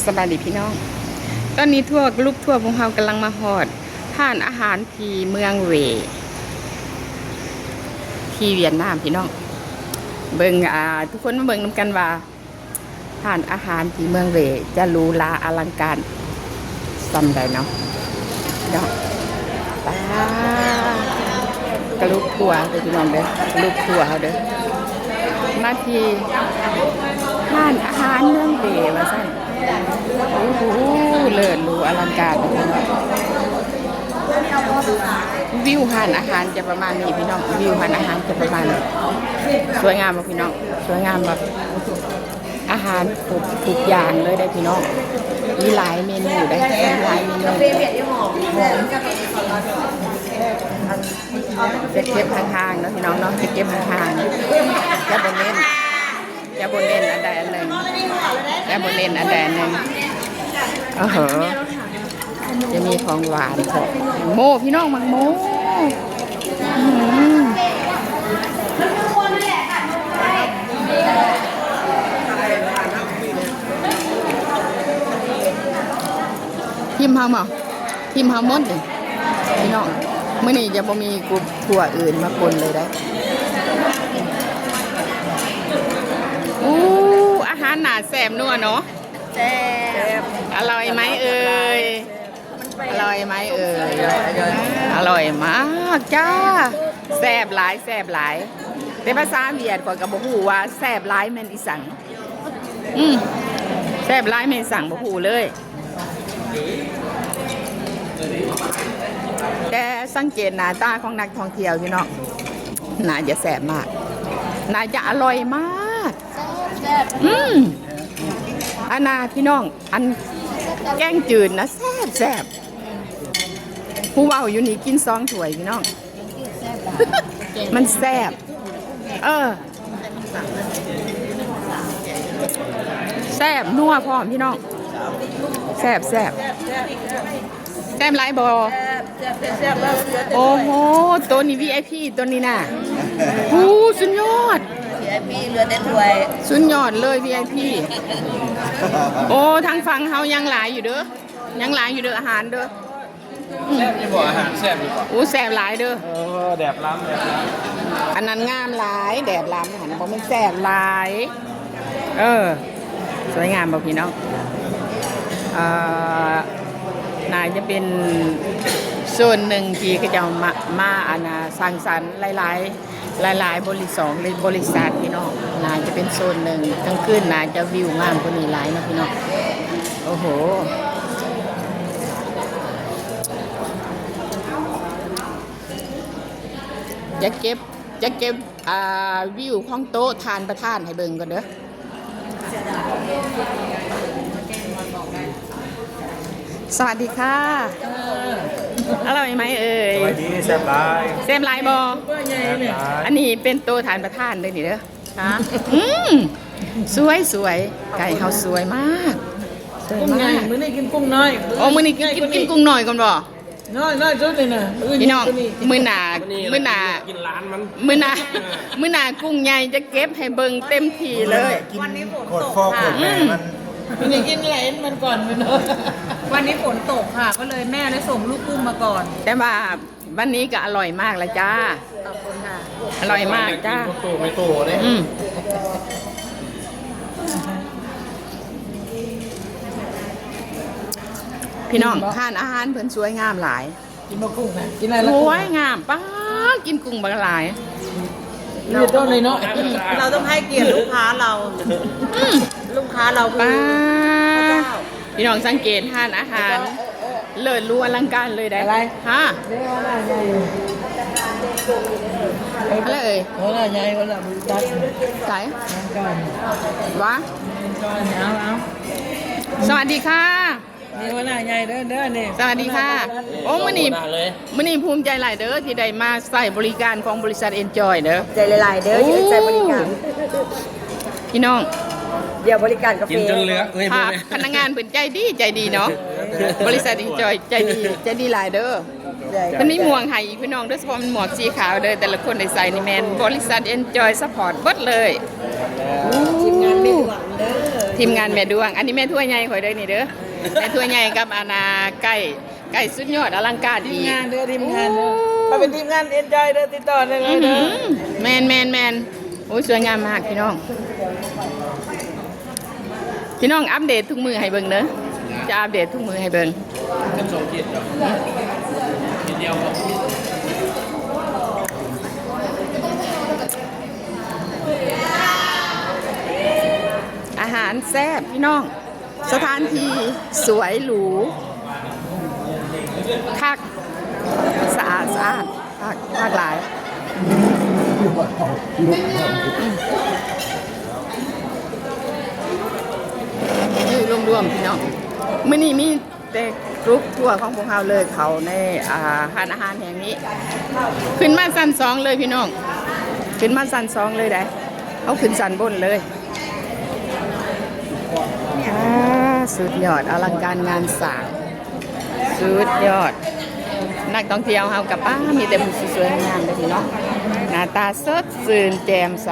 ສະບາຍດີພີ່ນ້ອງ, ຕອນນີ້ທົວກະລຸບທົວພວກເຮົາກຳລັງມາຮອດຮ້ານອາຫານທີ່ເມືອງເຫວ ທີ່ຫວຽດນາມພີ່ນ້ອງ. ເບິ່ງ ອ່າ ທຸກຄົນມາເບິ່ງນຳກັນວ່າ ຮ້ານອາຫານທີ່ເມືອງເຫວຈະຫຼູຫຼາອະລັງການສ່ຳໃດເນາະ. ເນາະ ປາ ກະລຸບທົວເດີພີ່ນ້ອງເດີ, ກະລຸບທົວເຮົາເດີ ມາທີ່ຮ້ານອາຫານເມືອງເຫວວ່າຊັ້ນ. ໂອ້ໂຫ ເລີດຫຼູອະລັງການເດີພີ່ນ້ອງ. ວິວຮ້ານອາຫານຈະປະມານນີ້ພີ່ນ້ອງ, ວິວຮ້ານອາຫານຈະປະມານນີ້. ສວຍງາມບໍ່ພີ່ນ້ອງ? ສວຍງາມບໍ່? ອາຫານຄົບທຸກຢ່າງເລີຍເດ້ພີ່ນ້ອງ, ມີຫຼາຍເມນູເດ້, ມີຫຼາຍເມນູ. ຈະເກັບຫ່າງໆເນາະພີ່ນ້ອງເນາະ, ຈະເກັບຫ່າງໆ, ຈະບໍ່ເນັ້ນ, ຈະບໍ່ເນັ້ນອັນໃດອັນໜຶ່ງ, ຈະບໍ່ເນັ້ນອັນໃດອັນໜຶ່ງ. ໂອ້ໂຫ ຈະມີຂອງຫວານ ໝາກໂມ ພີ່ນ້ອງ, ໝາກໂມ. ອືມ ທີມເຮົາບໍ່? ທີມເຮົາໝົດນີ້ພີ່ນ້ອງ, ມື້ນີ້ຈະບໍ່ມີກຸ່ມຄົວອື່ນມາປົນເລີຍໄດ໋. ອູ້ ອາຫານໜ້າແຊບນົວເນາະ. ແຊບ. ອະລ່ອຍໄໝເອີຍ? ອະລ່ອຍໄໝເອີຍ? ອະລ່ອຍມາກຈ້າ. ແຊບຫຼາຍ ແຊບຫຼາຍ. ແຕ່ພາສາຫວຽດຂ້ອຍກໍບໍ່ຮູ້ວ່າແຊບຫຼາຍແມ່ນອີ່ສັງ. ອືມ ແຊບຫຼາຍແມ່ນອີ່ສັງ ບໍ່ຮູ້ເລີຍ. ແຕ່ສັງເກດໜ້າຕາຂອງນັກທ່ອງທ່ຽວຢູ່ເນາະ, ໜ້າຈະແຊບມາກ, ໜ້າຈະອະລ່ອຍມາກ. ແຊບ ແຊບ. ອືມ ອັນນ່າພີ່ນ້ອງ, ອັນແກງຈືດນະແຊບໆ. ຜູ້ເວົ້າຢູ່ນີ້ກິນສອງຖ້ວຍພີ່ນ້ອງ, ມັນແຊບ. ເອີ ແຊບນົວພ້ອມພີ່ນ້ອງ, ແຊບ ແຊບ. ແຊບຫຼາຍບໍ່? ແຊບ ແຊບ ແຊບ. ໂອ້ໂຫ ໂຕນີ້ ວີໄອພີ ໂຕນີ້ນະ. ໂອ້ ສຸດຍອດ ວີໄອພີ ເຫຼືອແຕ່ຖ້ວຍ. ສຸດຍອດເລີຍ ວີໄອພີ. ໂອ້ ທາງຝັ່ງເຮົາຍັງຫຼາຍຢູ່ເດີ, ຍັງຫຼາຍຢູ່ເດີ ອາຫານເດີ. ແຊບຢູ່ບໍ່? ອາຫານແຊບຢູ່ບໍ່? ໂອ້ ແຊບຫຼາຍເດີ. ເອີ ແດບລ້ຳ ແດບລ້ຳ. ອັນນັ້ນງາມຫຼາຍ ແດບລ້ຳຫັ້ນ ບໍ່ແມ່ນແຊບຫຼາຍ. ເອີ ສວຍງາມບໍ່ພີ່ນ້ອງ? ເອີ ໜ້າຈະເປັນໂຊນໜຶ່ງທີ່ເຂົາເຈົ້າມາ ມາ ອັນນ່າ ສັງສັນຫຼາຍໆ ຫຼາຍໆ ບໍລິສັດ ບໍລິສັດພີ່ນ້ອງ. ໜ້າຈະເປັນໂຊນໜຶ່ງ, ກາງຄືນໜ້າຈະວິວງາມກວ່ານີ້ຫຼາຍເນາະພີ່ນ້ອງ. ໂອ້ໂຫ ຈະເກັບ ຈະເກັບ ອ່າ ວິວຂອງໂຕະທ່ານປະທານໃຫ້ເບິ່ງກ່ອນເດີ. ສະຫວັດດີຄ່ະ. ອະລ່ອຍໄໝເອີຍ? ສະບາຍດີ. ແຊບຫຼາຍ ແຊບຫຼາຍບໍ່? ແຊບຫຼາຍ. ອັນນີ້ເປັນໂຕະທ່ານປະທານເດີນີ້ເດີ. ຮະ? ອືມ ສວຍ ສວຍ ໄກ່ເຮົາສວຍມາກ. ກຸ້ງໃຫຍ່ ມື້ນີ້ກິນກຸ້ງນ້ອຍ. ໂອ້ ມື້ນີ້ກິນ ກິນກຸ້ງນ້ອຍກ່ອນບໍ່? ນ້ອຍ ນ້ອຍສຸດນີ້ນະ. ພີ່ນ້ອງ ມື້ໜ້າ ມື້ໜ້າ ກິນລ້ານມັນ ມື້ໜ້າ ມື້ໜ້າກຸ້ງໃຫຍ່ຈະເກັບໃຫ້ເບິ່ງເຕັມທີ່ເລີຍ. ກິນ ວັນນີ້ຝົນຕົກ ໂຄດຟອກ ໂຄດແມ່ມັນ. ອືມ ມື້ນີ້ກິນໄຫຼມັນກ່ອນ. ວັນນີ້ຝົນຕົກຄ່ະ ກໍເລີຍແມ່ໄດ້ສົ່ງລູກກຸ້ງມາກ່ອນ. ແຕ່ວ່າວັນນີ້ກໍອະລ່ອຍມາກລະຈ້າ. ຂອບຄຸນຄ່ະ. ອະລ່ອຍມາກຈ້າ. ກິນໂຕໄປໂຕເດ້. ອືມ ພີ່ນ້ອງ ຮ້ານອາຫານເພິ່ນສວຍງາມຫຼາຍ. ກິນບໍ່ກຸ້ງນະ ກິນໄດ້ລະ ສວຍງາມ. ປ້າ ກິນກຸ້ງບັກຫຼາຍ. ມີໂຕນ້ອຍເນາະ. ອືມ ເຮົາຕ້ອງໃຫ້ກຽດລູກຄ້າເຮົາ. ອືມ ລູກຄ້າເຮົາຄື ປ້າ ພະເຈົ້າ. ພີ່ນ້ອງສັງເກດຮ້ານອາຫານ ເລີດຫຼູອະລັງການເລີຍໄດ໋. ອະໄລ? ຮະ? ເດ້ ຫົວໜ້າໃຫຍ່. ອະໄລເອີຍ? ຫົວໜ້າໃຫຍ່ ຫົວໜ້າບໍລິສັດ. ໃສ? ວະ? ເອົາ ເອົາ. ສະຫວັດດີຄ່ະ. ນີ້ຫົວໜ້າໃຫຍ່ເດີ ເດີນີ້. ສະຫວັດດີຄ່ະ. ໂອ້ ມື້ນີ້ ມື້ນີ້ພູມໃຈຫຼາຍເດີ ທີ່ໄດ້ມາໃຊ້ບໍລິການຂອງບໍລິສັດເອັນຈອຍເດີ. ໃຈຫຼາຍໆເດີ ໂອ້ ທີ່ໄດ້ໃຊ້ບໍລິການ. ພີ່ນ້ອງ ດຽວບໍລິການກາເຟ ກິນຈົນເຫຼືອ. ເອີຍ ພະ ບໍ່ແມ່ນ ພະນັກງານເພິ່ນໃຈດີ ໃຈດີເນາະ. ບໍລິສັດເອັນຈອຍໃຈດີ ໃຈດີຫຼາຍເດີ. ໃຈ ເພິ່ນມີໝວກໃຫ້ອີກ ພີ່ນ້ອງ ໂດຍສະເພາະແມ່ນໝວກສີຂາວເດີ. ແຕ່ລະຄົນໄດ້ໃສ່ນີ້ແມ່ນບໍລິສັດເອັນຈອຍຊັບພອດເບິດເລີຍ. ໂອ້ ທີມງານແມ່ຫຼວງເດີ. ທີມງານແມ່ດວງ ອັນນີ້ແມ່ຖ້ວຍໃຫຍ່ຂ້ອຍເດີນີ້ເດີ ແມ່ຖ້ວຍໃຫຍ່ກັບອັນນ່າໄກ່ ໄກ່ສຸດຍອດອະລັງການອີກ ທີມງານເດີ ທີມງານເດີ ໂອ້ ຖ້າເປັນທີມງານເອັນຈອຍເດີ ຕິດຕໍ່ໄດ້ເລີຍເດີ ອືມ ແມ່ນໆໆ ໂອ້ຍ ສວຍງາມມາກພີ່ນ້ອງ ພີ່ນ້ອງອັບເດດທຸກມື້ໃຫ້ເບິ່ງເດີ ຈະອັບເດດທຸກມື້ໃຫ້ເບິ່ງ ອາຫານແຊບພີ່ນ້ອງ ສະຖານທີ່ສວຍຫຼູ ຄັກ ສະອາດສະອ້ານ ຄັກ ຄັກຫຼາຍ ຄືລວມໆ ພີ່ນ້ອງ ມື້ນີ້ມີ ແຕ່ກຣຸບທົວຂອງພວກເຮົາເລີຍເຂົ້າໃນ ອ່າ ຮ້ານອາຫານແຫ່ງນີ້ ຂຶ້ນມາຊັ້ນສອງເລີຍພີ່ນ້ອງ ຂຶ້ນມາຊັ້ນສອງເລີຍໃດ໋ ເຮົາຂຶ້ນຊັ້ນບົນເລີຍ ອ່າ ສຸດຍອດ ອະລັງການງານສ້າງ ສຸດຍອດ ນັກທ່ອງທ່ຽວເຮົາກະ ປ້າ ມີແຕ່ຜູ້ສວຍໆ ງາມໆ ເດີພີ່ນ້ອງ ໜ້າຕາສົດຊື່ນແຈ່ມໃສ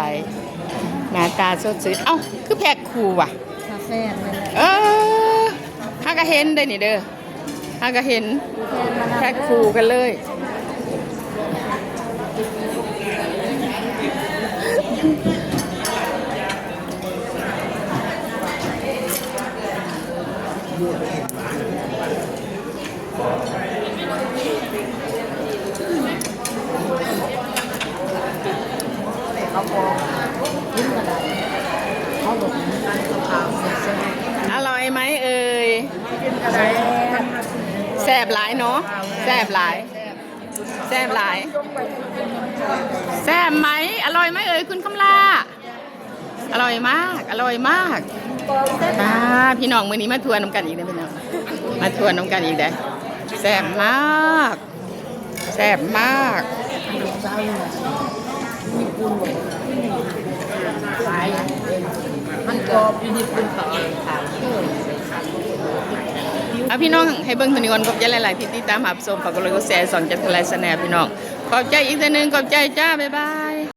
ໜ້າຕາສົດຊື່ນ ເອົ້າ ຄືແພັກຄູ່ຫວະ? ກາແຟແມ່ນແຫຼະ ເອີ ເຮົາກະເຫັນເດ້ນີ້ເດີ ເຮົາກະເຫັນ ແພັກຄູ່ກັນເລີຍ ອະລ່ອຍໄໝເອີຍ? ແຊບຫຼາຍເນາະ ແຊບຫຼາຍ ແຊບຫຼາຍ ແຊບໄໝ? ອະລ່ອຍໄໝເອີຍ ຄຸນຄຳຫຼ້າ? ອະລ່ອຍມາກ ອະລ່ອຍມາກ ອ່າ ພີ່ນ້ອງ ມື້ນີ້ມາທວນນຳກັນອີກເດີພີ່ນ້ອງ ມາທວນນຳກັນອີກເດີ ແຊບມາກ ແຊບມາກ ມັນກອບຢູ່ຍີ່ປຸ່ນປະມານສາມເທື່ອ ອ່າ ພີ່ນ້ອງ ໃຫ້ເບິ່ງເທົ່ານີ້ກ່ອນ ຂອບໃຈຫຼາຍໆ ທີ່ຕິດຕາມຮັບຊົມ ຝາກກົດໄລກ໌ ກົດແຊ ຊ່ອງຈັນທະລາຍ Channel ພີ່ນ້ອງ ຂອບໃຈອີກເທື່ອໜຶ່ງ ຂອບໃຈຈ້າ ບາຍບາຍ.